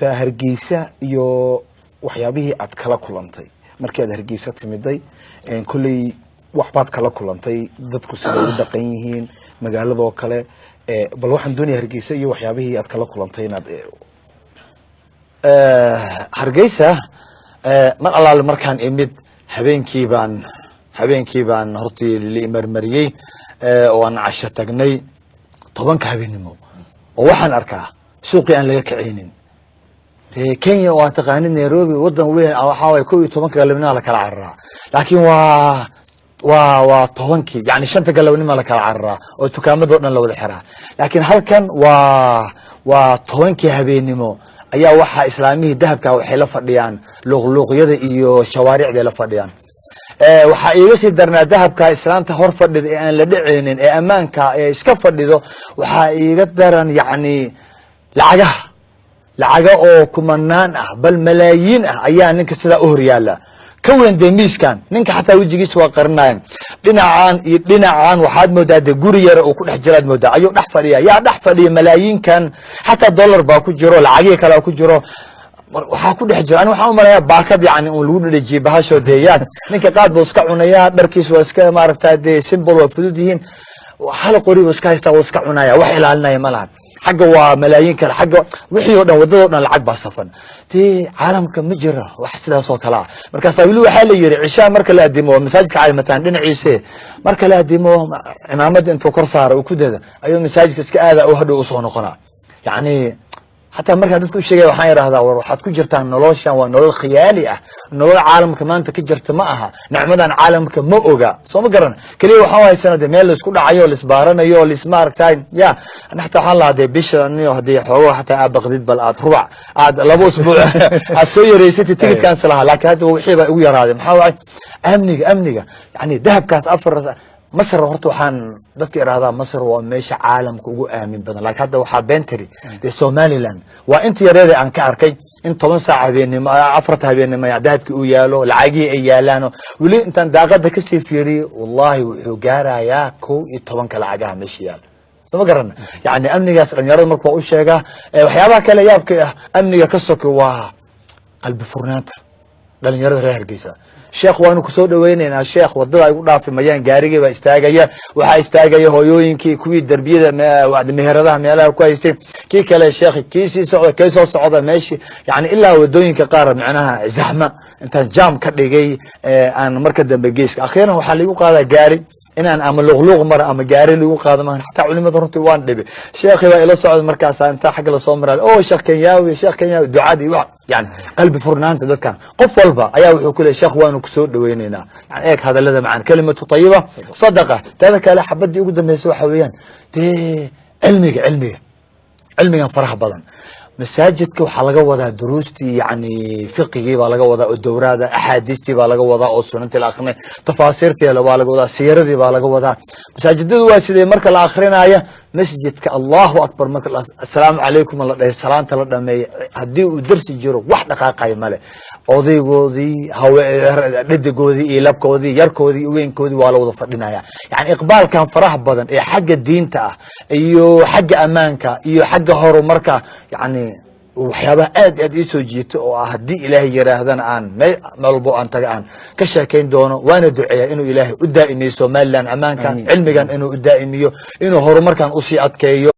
Hargeysa iyo waxyaabihii aad kala kulantay markii aad Hargeysa timiday, kolley waxbaad kala kulantay, dadku siday u dhaqan yihiin magaaladoo kale. Bal waxaan doonaya Hargeysa iyo waxyaabihii aad kala kulantay inaad Hargeysa mar allaale markaan imid, habeenkii baan hortii liimarmariyey oo aan casho tagnay 10-ka habeennimo, oo waxaan arkaa suuqii aan laga kacaynin. Dee Kenya waa taqaanid, Nairobi wadan weyn, waxaa waye 11-ka galabnima la kala cararaa, laakiin waa 10-kii, yani 5-ta galabnima la kala cararaa oo dukaamado dhan la wada xiraa. Laakiin halkan waa 10-kii habeennimo ayaa waxaa islaamihii dahabka waxay la fadhiyaan luuqluuqyada iyo shawaaricday la fadhiyaan. Waxaa iiga sii darnaa dahabka islaanta hor fadhida ee aan la dhicaynin ee ammaanka ee iska fadhido. Waxaa iiga daran yacni lacagaha, lacaga oo kumanaan ah, bal malaayiin ah ayaa ninka sidaa u horyaala, ka weyn dee miiskan. Ninka xataa wejigiisa waa qarinayan dhinacan iyo dhinacan. Waxaad moodaa dee guri yara uu ku dhex jiraad moodaa ayuu dhex fadhiya. Yaa dhex fadhiya malaayiinkan? Xataa dollar baa ku jiro, lacagihii kale ku jiro, waxaa ku dhex jiro. Ani waxaan umalayaa baakad yani un lagu dhedhejiyey bahasho. Dee yaa ninka qaad buu iska cunayaa, dharkiis waa iska maaragta dee simple, waa fudud yihiin, hal qori buu iska haystaa, wuu iska cunaya, wax ilaalinaya ma laha. Xagga waa malaayiin kale, xagga wixii oo dhan, waddadoo dhan lacag baa safan. Dee caalamka ma jira wax sidaas oo kale ah. Markaasaa weli waxaa la yidhi cishaa marka la adimo, masaajidka Calimataan dhinaciise marka la adimo, cimaamada intuu kor saara uu ku dada ayuu masaajidka iska aada oo hadhow usoo noqonaa. Yacni xataa markaan dadka u sheegaya waxaan idhahdaa, war waxaad ku jirtaan noloshan waa nolol khiyaali ah, nolol caalamka maanta ka jirta ma aha, nicmadan caalamka ma oga. Soo ma garan? Keliya waxaan haysana de meel laisku dhacayo, laisbaaranayo, laismaaragtay ya. Xataa waxaan lahaa dee bisha niyo haddii xoogo xataa aad baqdid, bal aad rubac, aad 2 usbuuc aad soo yareysatid tigidkaans lahaa. Laakiin hadda wixii baa igu yaraaday. Maxaa waay? Amniga, amniga. Yani dahabkaas afar. Masr horta waxaan dadka idhahdaa Masr waa meesha caalamka ugu aamin badan, lakin hadda waxaa beentiri dee Somaliland. Waa inta yareeda aan ka arkay in 10 saac habeennimo, 4-ta habeennimo dahabkii uu yaalo, lacagihii ay yaalaano. Weli intaan daaqada kasii fiiriyey, wallahi wuxuu gaarayaa 11-ka lacagaha meesha yaalo. Soo ma garana? Yani amnigaas dhalinyarada marka waa u sheegaa. Waxyaabaha kale yaabka ah amniga ka soka waa qalbi furnaanta dhalinyarada reer Hargeysa. Sheekh, waanu kusoo dhaweyneynaa sheekh, wadada ay u dhaafi mayaan, gaarigii baa istaagaya, waxaa istaagaya hooyooyinkii, kuwii darbiyada meheradaha meelaha ku haystay, kii kale sheekh, kii sii socda, kii soo socda meeshii, yani ilaa wadooyinka qaar macnaha zaxma intaan jam ka dhigay aan marka dambe geeska. Akhiiran waxaa laigu qaadaa gaari inaan ama luqluuq mara ama gaari lagu qaado ma. Xataa culimada runtii waan dhibi. Sheekhi baa ila socda, markaasa intaa xagga lasoo maraa, o Sheekh Kenyaawi, Sheekh Kenyaawi, ducadii wa yani qalbi furnaanta dadkan. Qof walba ayaa wuxuu ku leey, sheekh, waanu kusoo dhaweyneynaa. Yani eeg hadalada macaan, kalimatu tayiba sadaqa. Teeda kale, xabadii ugu dambeysa waxa weeyaan dee cilmiga, cilmiga, cilmigan faraha badan. Masaajidka waxaa laga wadaa duruustii, yani fiqigii baa laga wadaa oo dowraada, axaadiistii baa laga wadaa oo sunantii la akrinay, tafaasiirtii baa laga wadaa, siiradii baa laga wadaa. Masaajidadu waa sidee marka la akrinaya masjidka? Allahu akbar, marka assalaamu calaykum la dhahay, salaanta la dhameeya, haddii uu dersi jiro wax dhaqaaqaya male. Odaygoodii, hawe dhedigoodii iyo labkoodii, yarkoodii iyo weynkoodii waa la wada fadhinaya. Yani iqbaalkan faraha badan ee xagga diinta ah iyo xagga ammaanka iyo xagga horumarka, yani waxyaabaha aad aad iisoo jiito oo ah haddii Ilaahay yiraahdana aan meel walbo aan taga aan ka sheekayn doono. Waana duceeyaa inuu Ilaahay u daa'imiyo Somaliland ammaankan, cilmigan inuu u daa'imiyo, inuu horumarkan usii adkeeyo.